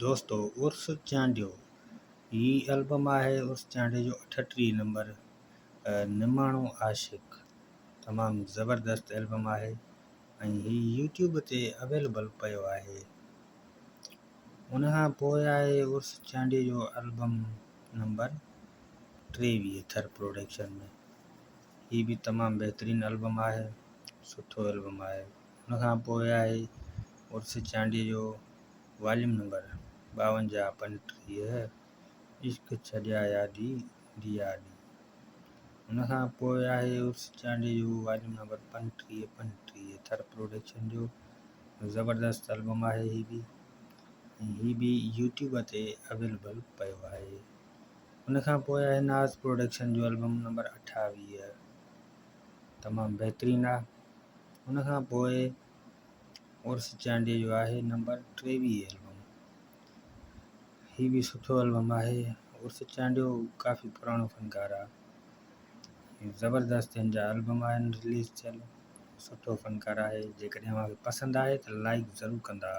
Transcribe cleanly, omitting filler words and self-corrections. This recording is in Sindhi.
دوستو عرس چانڊيو هي البم آهي عرس چانڊيو جو 38 نمبر نماڻو عاشق تمام زبردست البم آهي ۽ هي يوٽيوب تي اويلبل پيو آهي. ان کان پوء آهي عرس چانڊيي جو البم نمبر 23 ٿر پروڊڪشن ۾ هي به تمام بهترين البم آهي سٺو البم آهي. ان کان پوء آهي عرس چانڊيي جو واليوم نمبر 52 35 عشق ڇڏيا يادي ديا ڏي. ان کان پوء آهي عرس چانڊيي جو واليوم نمبر 35 35 ٿر پروڊڪشن جو زبردست البم آهي هي به ۽ هي به يوٽيوب تي اويلبل پيو آهي. ان کان پوء آهي ناز پروڊڪشن جو البم نمبر 28 تمام بهترين آهي. ان کان پوء عرس چانڊيي جو آهي نمبر 23 البم هي به سٺو البم آهي. عرس چانڊيو ڪافي پراڻو فنڪار آهي زبردست هن جا البم آهن رليز ٿيل سٺو فنڪار آهي جيڪڏهن اوهان کي پسند آهي ته لائڪ ضرور ڪندا.